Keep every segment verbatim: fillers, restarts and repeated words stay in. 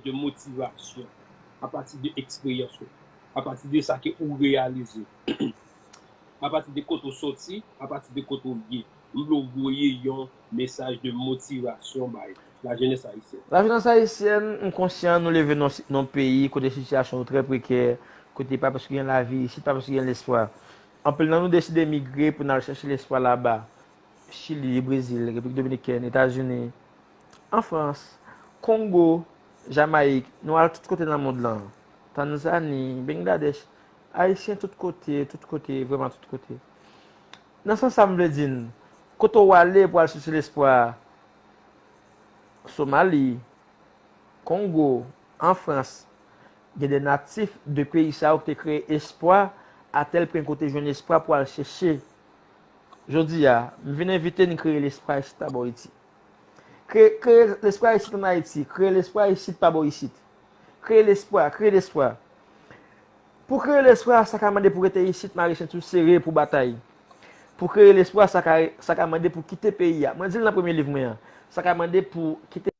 de motivasyon, apati de eksperyans ou, apati de sa ke ou reyalize, apati de kote ou soti, apati de kote ou ye. M vle w voye yon mesaj de motivasyon bay lajenès ayisyèn. Lajenès ayisyèn, m konsyan nou leve nan si- nan yon peyi kote sitiyasyon yo trè prekè, kote pa prèske gen lavi isit, pa prèske gen lespwa. Anpil nan nou deside migre pou n al chèche lespwa laba. Chili, Brezil, Repiblik Dominikèn, Etazini, an Frans, Kongo, Jamayik, nou al tout kote nan mond lan. Tanzani, Bangladèch, Ayisyen tout kote, tout kote, vrèman tout kote. Nan sans sa m vle di n, kote w ale pou al chèche lespwa? Somali, Kongo, an Frans, gen de natif de peyi sa yo ki te kreye espwa, atèl pwen kote jwenn espwa pou al chèche. Jodi a, m vin envite n kreye lespwa isit pa bò Ayiti. Kreye, kreye lespwa isit an Ayiti, kreye lespwa isit pa bò isit. Kreye lespwa, kreye lespwa. Pou kreye lespwa, sa ka mande pou rete isit, mare senti w sere pou batay. Pou kreye lespwa, sa ka, sa ka mande pou kite peyi a. Mwen di l nan premye liv mwen an. Sa ka mande pou kite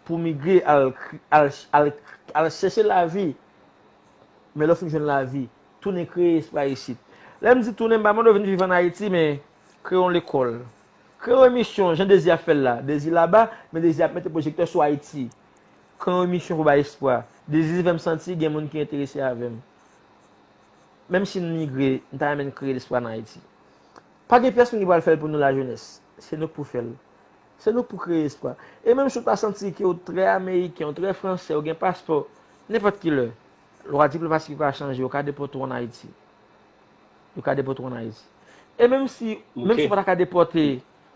pou migre al, al, al, al chèche lavi. Men lè w fin jwenn lavi, tounen kreye espwa isit. Lè m di tounen, m pa mande w vin viv an Ayiti, men kreye yon lekòl. Kreye yon emisyon, jan Dezi ap fè l la. Dezi laba, men Dezi ap mete pwojektè sou Ayiti. Kreye yon emisyon pou bay espwa. Dezi fè m santi gen moun ki enterese avè m. Menm si n migre, n ta renmen n kreye lespwa nan Ayiti. Pa gen pyès moun ki pral fè l pou nou, lajenès. Se nou k pou fè l. Se nou k pou kreye espwa. E menm si w ta santi ke w trè ameriken, w trè fransè, w gen paspò, nenpòt ki lè, lwa diplomatik yo ka chanje, yo ka depòte w ann Ayiti. Yo ka depòte w ann Ayiti. E menm si, menm si w pa ta ka depòte,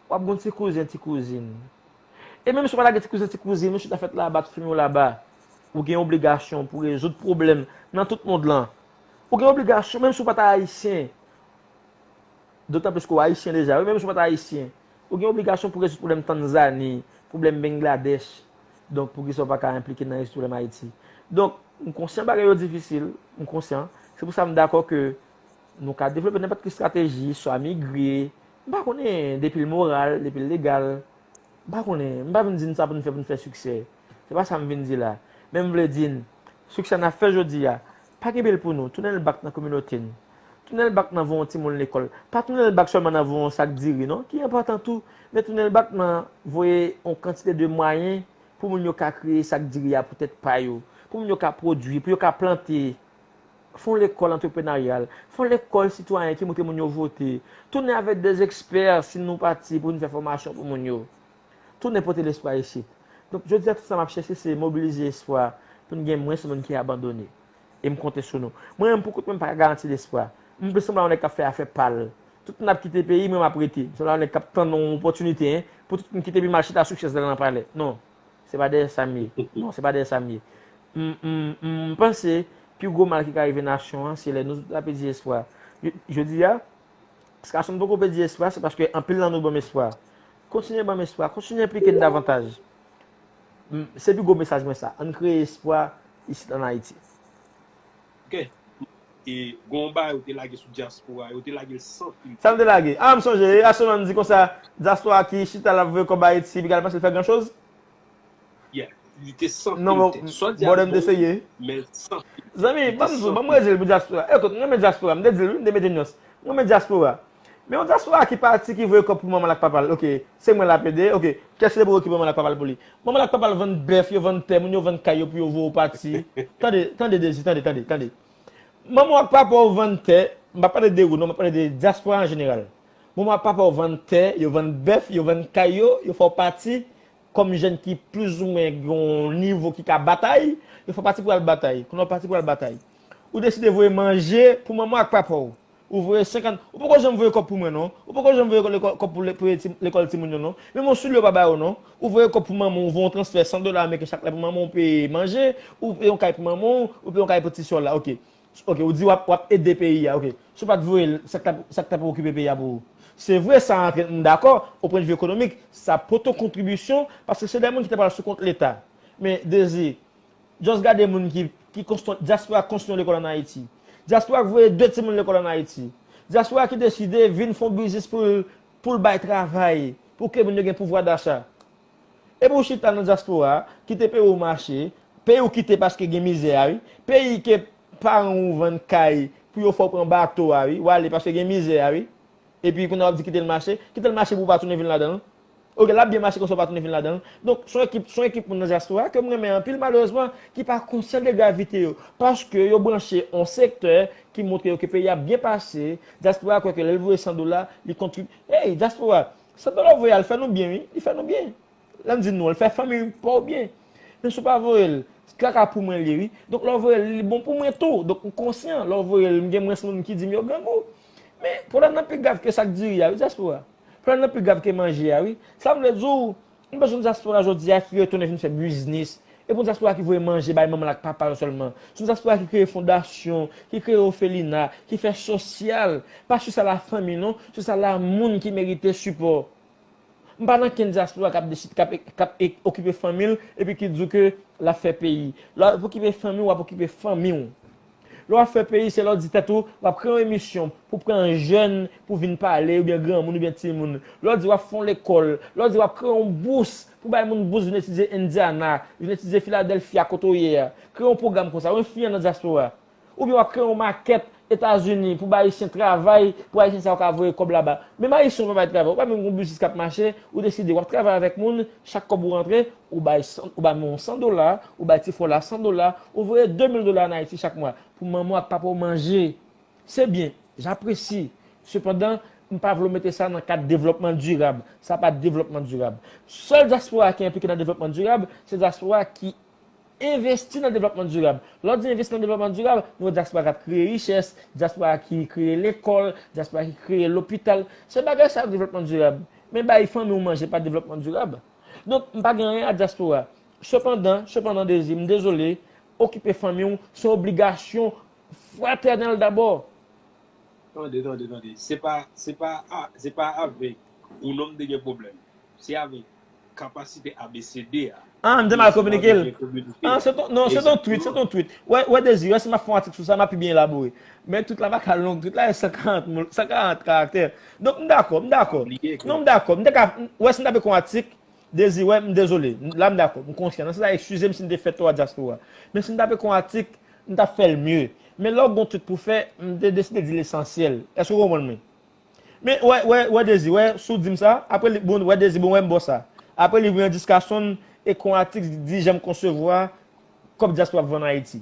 w ap gen yon ti kouzen, ti kouzin. E menm si w pa ta gen ti kouzen, ti kouzin, menm si w ta fèt laba, tout fanmi w laba, ou gen obligasyon pou rezoud pwoblèm nan tout mond lan. Ou gen obligasyon, menm si w pa ta ayisyen, dotan plis ke w ayisyen deja, wi, menm si w pa ta ayisyen, ou gen obligasyon pou rezoud pwoblèm Tanzani, pwoblèm Bangladèch. Donk, poukisa w pa ka enplike nan rezoud pwoblèm Ayiti? Donk, m konsyan bagay yo difisil, m konsyan. Se pou sa m dakò ke nou ka devlope nenpòt ki estrateji, swa migre, m pa konnen, depi l moral, depi l legal, m pa konnen, m pa vin di n sa pou n fè, pou n fè siksè. Se pa sa m vin di la. Men m vle di n, siksè n ap fè jodi a, pa kenbe l pou nou, tounen l back nan kominote n. Tounen l back nan voye yon timoun lekòl. Pa tounen l back sèlman nan voye yon sak diri, non, ki enpòtan tou, men tounen l back nan voye yon kantite de mwayen pou moun yo ka kreye sak diri a pou tèt pa yo, pou moun yo ka pwodui, pou yo ka plante. Fè yon lekòl antreprenaryal, fè yon lekòl sitwayen ki montre moun yo vote. Tounen avèk de ekspè si nou pati pou n fè fòmasyon pou moun yo. Tounen pote lespwa isit. Donk, jodi a, tout sa m ap chèche, se mobilize espwa pou n gen mwens moun ki abandone. E m konte sou nou. Mwen menm, pou kont mwen, m pa ka garanti lespwa. M plis sanble a yon nèg k ap fè afè pa l. Tout moun ap kite peyi, mwen m ap rete. M sanble a yon nèg k ap tann yon opòtinite, en, pou tout moun kite peyi m al chita sou chèz la nan palè. Non. Se pa dèyè sa m ye. Non, se pa dèyè sa m ye. M, m, m panse, pi gwo mal ki ka rive nasyon an, se lè nou tout ap pèdi espwa. Yo- Jodi a, si gason m poko pèdi espwa, se paske anpil nan nou ban m espwa. Kontinye ban m espwa, kontinye enplike n davantaj. M, se pi gwo mesaj mwen sa. Ann kreye espwa isit ann Ayiti. Ok. E gen yon bagay yo te lage sou dyaspora, yo te lage l san filtè. Sa m te lage? Ah, m sonje, Asoman di konsa, dyaspora ki chita l ap voye kòb Ayiti, epi l panse l fè gran choz? Yeah. Li te san filtè. Swa di a bon, men l san filtè. Zanmi, ban m di w, ban m redi l pou dyaspora. Ekout, m renmen dyaspora, m te di l, wi, m te mete nyans. M renmen dyaspora. Men yon dyaspora ki pati, ki voye kòb pou manman l ak papa l. Ok, se mwen l ap ede. Ok, kiyès ki te pou okipe manman l ak papa l pou li? Manman l ak papa l vann bèf, yo vann tè moun, yo vann kay yo pou yo voye w pati. Tande, tande, Dezi, tande, tande, tande. Manman w ak papa w vann tè, m pa pale de ou non, m ap pale de dyaspora an jeneral. Manman w ak papa w vann tè, yo vann bèf, yo vann kay yo, yo fè w pati kòm jèn ki plizoumwen gen yon nivo ki ka batay, yo fè w pati pou al batay. Kounye a w pati pou al batay. Ou deside voye manje pou manman w ak papa w. Ou voye senkant, ou poko janm voye kòb pou mwen non. Ou poko janm voye lekò- kòb pou le- pou ti- lekòl timoun yo non. Menm yon soulye w pa ba yo non. Ou voye kòb pou manman w, ou voye yon transfè san dola ameriken chak lè pou manman w peye manje, ou peye yon kay pou manman w, ou peye yon kay pou ti sè w la. Ok. Ok, ou di w ap, w ap ede peyi a, ok. Si w pa t voye l, sa k t ap, sa k t ap okipe peyi a pou ou? Se vre, sa antre, m dakò, o pwendvi ekonomik, sa pote yon kontribisyon, paske se de moun ki te pral sou kont Leta. Men, Dezi, just gade moun ki, ki konstwi, dyaspora konstwi yon lekòl ann Ayiti. Dyaspora k voye de timoun lekòl ann Ayiti. Dyaspora ki deside vin fè yon biznis pou l, pou l bay travay. Pou ke moun yo gen pouvwa dacha. Epi w chita nan dyaspora a, kite peyi w mache, peyi w kite paske gen mizè a wi. Peyi ke paran w vann kay pou yo fè w pran bato a wi, w ale paske gen mizè a wi. Epi kounye a w ap di kite l mache, kite l mache pou w pa tounen vin ladan l. Ok, l ap byen mache konsa w pa tounen vin ladan l. Donk, se yon ekip, se yon ekip moun nan dyaspora ke m renmen anpil, malerezman, ki pa konsyan de gravite yo. Paske yo branche yon sektè ki montre yo ke peyi a ap byen pase, dyaspora kwè ke lè l voye san dola, li kontrib-, hey, dyaspora, san dola w voye a, l fè nou byen, wi. Li fè nou byen. Lè m di nou, l fè fanmi pa w byen. Men si w pa voye l, kaka pou mwen li ye, wi. Donk, lè w voye l, li bon pou mwen tou. Donk, m konsyan, lè w voye l, m gen mwens moun ki di m yo grangou. Men, pwoblèm nan pi grav ke sa k diri a, wi, dyaspora. Pwoblèm nan pi grav ke manje a, wi. Sa m vle di w, m bezwen dyaspora jodi a ki retounen vin fè biznis. Epi yon dyaspora ki voye manje bay manman l ak papa yo sèlman. Se yon dyaspora ki kreye fondasyon, ki kreye òfelina, ki fè sosyal. Pa sou sa lafanmi, non, sou sa la moun ki merite sipò. M pa nan kenn dyaspora k ap deside, k ap, k ap e-, okipe fanmi l, epi ki di w ke l ap fè peyi. Lè w ap okipe fanmi w, w ap okipe fanmi w. Lè w ap fè peyi, se lè w di tèt ou, w ap kreye yon emisyon pou pran jèn, pou vin pale, oubyen granmoun, oubyen timoun. Lè w di w ap fè yon lekòl, lè w di w ap kreye yon bous, pou bay moun bous vin etidye Indiana, vin etidye Filadèlfya, kote w ye a. Kreye yon pwogram konsa, ou enfliyan nan dyaspora. Oubyen w ap kreye yon makèt Etazini pou bay Ayisyen travay, pou Ayisyen sa yo ka voye kòb laba. Menm Ayisyen w pa bay travay, ou pa menm gen yon biznis k ap mache, ou deside w ap travay avèk moun, chak kòb ou rantre, ou bay san, ou bay manman w san dola, ou bay ti frè w la san dola, ou voye de mil dola ann Ayiti chak mwa pou manman w ak papa w manje. Se byen, j'apprécie. Sepandan, m pa vle w mete sa nan kad devlòpman dirab. Sa pa devlòpman dirab. Sèl dyaspora ki enplike nan devlòpman dirab, se dyaspora ki envesti nan devlòpman dirab. Lè w di envesti nan devlòpman dirab, nou wè dyaspora k ap kreye richès, dyaspora ki kreye lekòl, dyaspora ki kreye lopital. Se bagay sa yo devlòpman dirab. Men bay fanmi w manje pa devlòpman dirab. Donk, m pa gen anyen a dyaspora. Sepandan, sepandan, Dezi, m dezole, okipe fanmi w, se yon obligasyon fratènèl dabò. Tande, tande, tande. Se pa, se pa, a, se pa avèk ou non m te gen pwoblèm. Se avèk kapasite A B C D a. Ah, m te mal kominike l. Ah, se ton, non, se ton tweet, se ton tweet. Wè, wè Dezi, wè si m ap fè yon atik sou sa, m ap pi byen elabore. Men tweet la pa ka long, tweet la e san karant mo, san karant karaktè. Donk, m dakò, m dakò. Non, m dakò. M te ka, wè si m t ap fè yon atik, Dezi, wè, m dezole. La, m dakò. M konsyan. Nan sans sa, eskize m si m te fè tò a dyaspora. Men si m t ap fè yon atik, m t ap fè l mye. Men lè w gen yon tweet pou fè, m te deside di lesansyèl. Èske w konprann mwen? Men, wè, wè, wè Dezi, wè, si w di m sa, apre li, bon, wè Dezi, bon, wè m ba w sa. Apre li vin an diskasyon, e kon atik di jan m konsevwa kòb dyaspora ap vann Ayiti.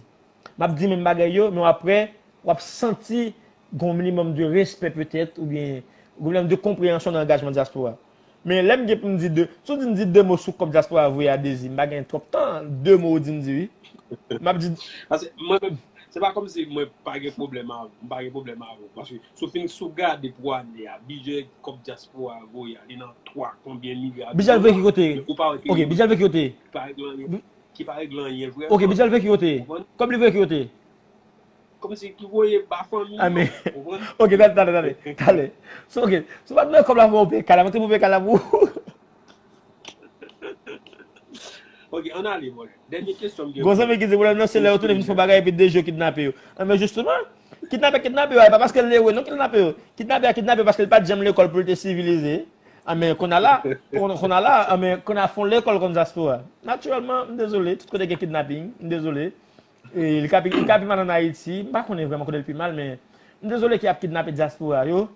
M ap di menm bagay yo, men apre, w ap santi gen yon minimòm de respè petèt, oubyen yon minimòm de konpreyansyon nan angajman dyaspora. Men lè m gen pou m di de, si w di m di de mo sou kòb dyaspora voye a Dezi, m pa gen twòp tan, de mo w di m di wi. M ap di. Paske mwen menm, se pa kòmsi mwen pa gen pwoblèm avè w, m pa gen pwoblèm avè w. Paske si w fin, si w gade pou ane a, bidjè kòb dyaspora voye a, li nan twa konbyen milya dola. Bidjè l voye ki kote? Ou pa wè ke. Ok, bidjè l voye ki kote? Ki pa regle anyen. Bi- Ki pa regle anyen vrèman. Ok, bidjè l voye ki kote? Ou konprann? Kòb li voye ki kote? Kòmsi ki voye ba fanmi yo, ah, men, ou konprann? Ok, tande, tande, tande, tande. So, ok, si w pa t voye kòb la pou w peye kay la, mwen te pou peye kay la pou ou. Ok, ann ale, mwen. Dènye kesyon m gen pou ou. Gon zanmi ki di, pwoblèm nan, se lè yo tounen vin fè bagay epi Dezi yo kidnape yo. Ah, men jisteman, kidnape, kidnape yo, e pa paske l ewe, non, kidnape yo. Kidnape a kidnape yo paske l pa t janm lekòl pou l te sivilize. Ah, men, kounye a la, kounye a la, ah, men, kounye a fè yon lekòl kòm dyaspora. Natirèlman, m dezole, tout kote gen kidnaping, m dezole. E li ka pi, li ka pi mal ann Ayiti. M pa konnen vrèman kote l pi mal, men m dezole ke y ap kidnape dyaspora yo.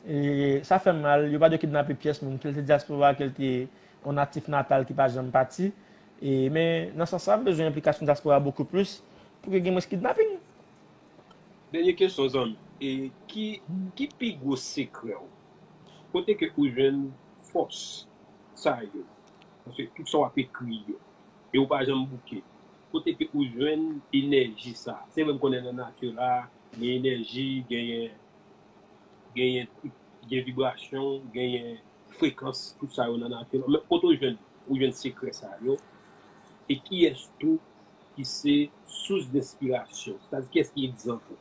E sa fè m mal. Yo pa dwe kidnape pyès moun, ke l te dyaspora, ke l te yon natif natal ki pa janm pati. E, men, nan sans sa, m bezwen enplikasyon dyaspora bokou plis pou ke gen mwens kidnaping. Dènye kesyon, zanmi. E ki, ki pi gwo sekrè w? Kote ke ou jwenn fòs sa yo? Paske tout sa w ap ekri yo, e ou pa janm bouke. Kote ke ou jwenn enèji sa? Se vre m konnen nan nati la, gen enèji, genyen, genyen tout, gen vibrasyon, genyen frekans, tout sa yo nan nati la. Men kote ou jwenn, ou jwenn sekrè sa yo? E kiyès tou ki se sous denspirasyon? Sètadi, kiyès ki egzanp ou?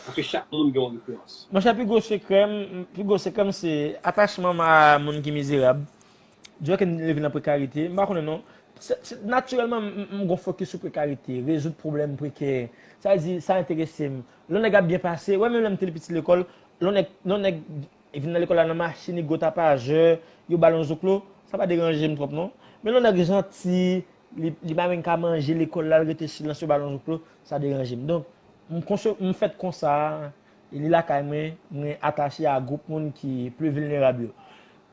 Paske chak moun gen yon referans. Monchè, pi gwo sekrè m, pi gwo sekrè m se atachman m a moun ki mizerab. Djòkè m leve nan prekarite, m pa konnen non. Se, se, natirèlman, m, m, m gon fokis sou prekarite, rezoud pwoblèm prekè. Sa vle di, sa enterese m. Lè yon nèg ap byen pase, wè menm lè m te piti lekòl, lè yon nèg, lè yon nèg Li vin nan lekòl la nan machin, li gwo tapajè, yo ba l yon zoklo, sa pa deranje m twòp non. Men lè yon nèg janti, li, li pa menm ka manje lekòl la, l rete silans, yo ba l yon zoklo, sa deranje m. Donk, m, konso- m fèt konsa, e li lakay mwen, mwen atache a gwoup moun ki pli vilnerab yo.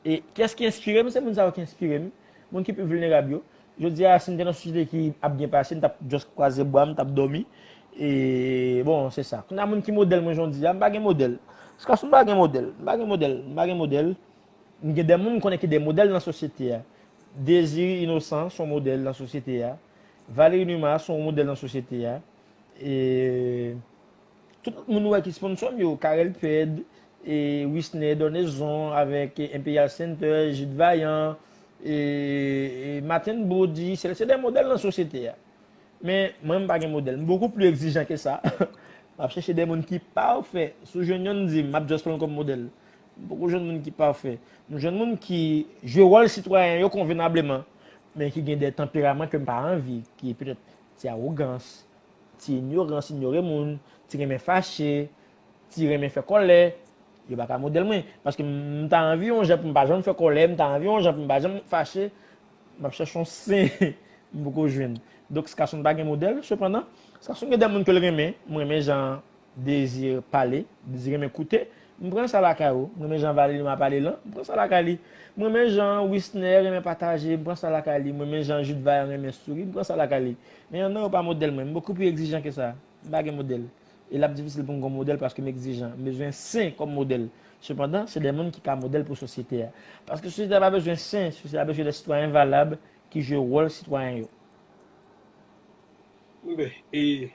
E kiyès ki enspire m? Se moun sa yo ki enspire m. Moun ki pli vilnerab yo. Jodi a, si m te nan sosyete ki ap byen pase, m t ap just kwaze bra, m t ap dòmi. E, bon, se sa. Kounye a, moun ki modèl mwen jodi a, m pa gen modèl. Jiskaske m pa gen modèl. M pa gen modèl. M pa gen modèl. M gen de moun m konnen ki de modèl nan sosyete a. Désiré Innocent se yon modèl nan sosyete a. Valérie Numa se yon modèl nan sosyete a. E tout moun ou wè ki sponsò m yo, Carel Ped, e Wisner Dornaison avèk Imperial Center, Jude Vaillant, e, e Martin Body, se, se de modèl nan sosyete a. Men mwen, m pa gen modèl. M bokou pli egzijan ke sa. M ap chèche de moun ki pafè. Si w jwenn youn, di m, m ap just pran l kòm modèl. M poko jwenn moun ki pafè. M jwenn moun ki jwe wòl sitwayen yo konvenableman, men ki gen de tanperaman ke m pa anvi, ki petèt ti awogans, ti inyorans, inyore moun, ti renmen fache, ti renmen fè kòlè, yo pa ka modèl mwen. Paske m ta anvi yon jan pou m pa janm fè kòlè, m ta anvi yon jan pou m pa janm fache, m ap chèche yon sen, m poko jwenn. Donk, Skasonn pa gen modèl, sepandan, Skasonn gen de moun ke l renmen, m renmen jan Désiré pale, Désiré renmen koute, m pran sa lakay ou, m renmen jan Valérie Numa pale lan, m pran sa lakay li, m renmen jan Wisner renmen pataje, m pran sa lakay li, m renmen jan Jude Vaillant renmen souri, m pran sa lakay li. Men annan yo pa modèl mwen, m bokou pli egzijan ke sa. M pa gen modèl. E l ap difisil pou m gen yon modèl paske m egzijan. M bezwen sen kòm modèl. Sepandan, se de moun ki ka modèl pou sosyete a. Paske sosyete a pa bezwen sen, sosyete a bezwen de sitwayen valab ki jwe wòl sitwayen yo. Ben, e